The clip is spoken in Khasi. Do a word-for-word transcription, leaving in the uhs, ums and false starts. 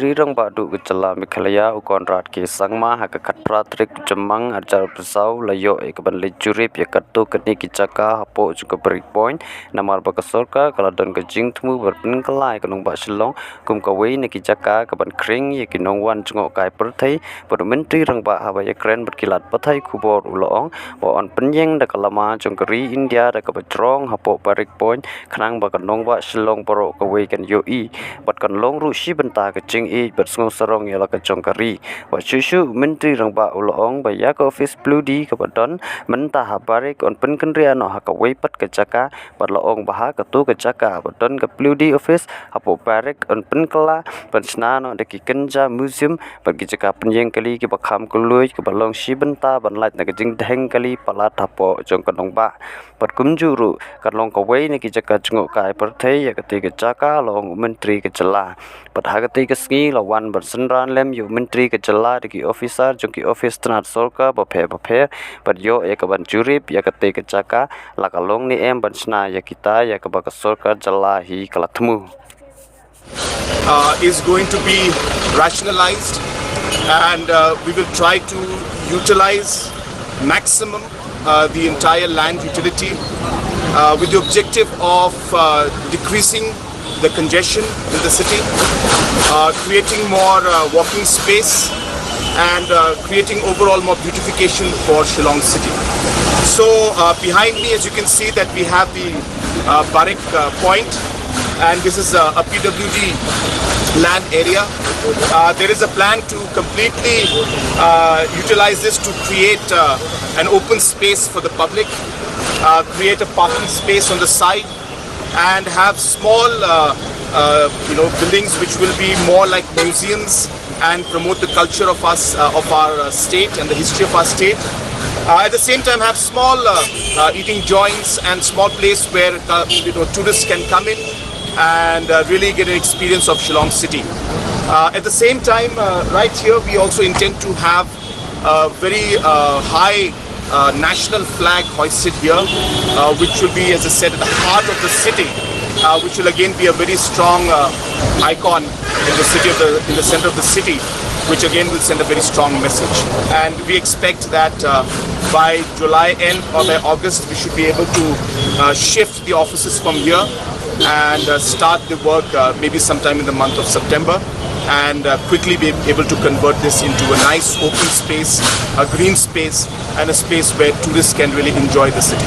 Myntri Rangbah Duh ka jylla Meghalaya u Conrad K Sangma ha ka khatphra tarik u Jymmang arhajar arphew saw u la ïoh ïa ka ban leit jurip ïa katto katne ki jaka hapoh jong ka Barik Point, namar ba ka sorkar ka la don ka jingthmu ban pynkylla ïa ka nongbah Shillong kum kawei na ki jaka ka ban khring ïa ki nongwan jngohkai pyrthei. Bad u Myntri Rangbah haba ïakren bad ki lad pathai khubor u la ong ba yn pynïeng da ka lama jong ka ri India da kaba jrong hapoh Barik Point, khnang ba ka nongbah Shillong baroh kawei kan ïohi bad kan long ruh shi bynta ka jingïeit bad sngewsarong ïa la ka jong ka ri. Bad shuh shuh u Myntri Rangbah u la ong ba ïa ka office PWD kaba don mynta ha Barik yn pynkynriah noh ha kawei pat ka jaka, bad la ong ba ha katto ka jaka ba don ka PWD office hapoh Barik yn pynkylla ban shna noh da ki kynja museum bad ki jaka pynïeng kali kiba kham kylluid kiba long shi bynta ban lait na ka jingdheng kali palat hapoh jong ka nongbah. Bad kumjuh ruh kan long kawei na ki jaka jngohkai pyrthei ïa katei ka jaka, la ong u Myntri ka jylla. Bad ha katei ka sngi la wan ban synran lem ïa u Myntri ka jylla da ki officer jong ki office tnat sorkar bapher bapher, bad ïoh ïa ka ban jurip ïa katei ka jaka, la ka long ne em ban shna ïa kita ïa kaba ka sorkar jylla hi ka la thmu. Uh, is going to be rationalized, and uh, we will try to utilize maximum uh, the entire land utility uh, with the objective of uh, decreasing the congestion in the city, uh, creating more uh, walking space, and uh, creating overall more beautification for Shillong city. So uh, behind me, as you can see, that we have the uh, Barik uh, Point, and this is uh, a P W D land area. Uh, there is a plan to completely uh, utilize this to create uh, an open space for the public, uh, create a parking space on the side, and have small, uh, uh, you know, buildings which will be more like museums and promote the culture of us, uh, of our uh, state and the history of our state. Uh, at the same time, have small uh, uh, eating joints and small place where uh, you know, tourists can come in and uh, really get an experience of Shillong city. Uh, at the same time, uh, right here, we also intend to have a very uh, high uh, national flag hoisted here, uh, which will be, as I said, at the heart of the city, uh, which will again be a very strong uh, icon in the city of the in the center of the city, which again will send a very strong message. And we expect that uh, by July end or by August, we should be able to uh, shift the offices from here and uh, start the work uh, maybe sometime in the month of September, and uh, quickly be able to convert this into a nice open space, a green space, and a space where tourists can really enjoy the city.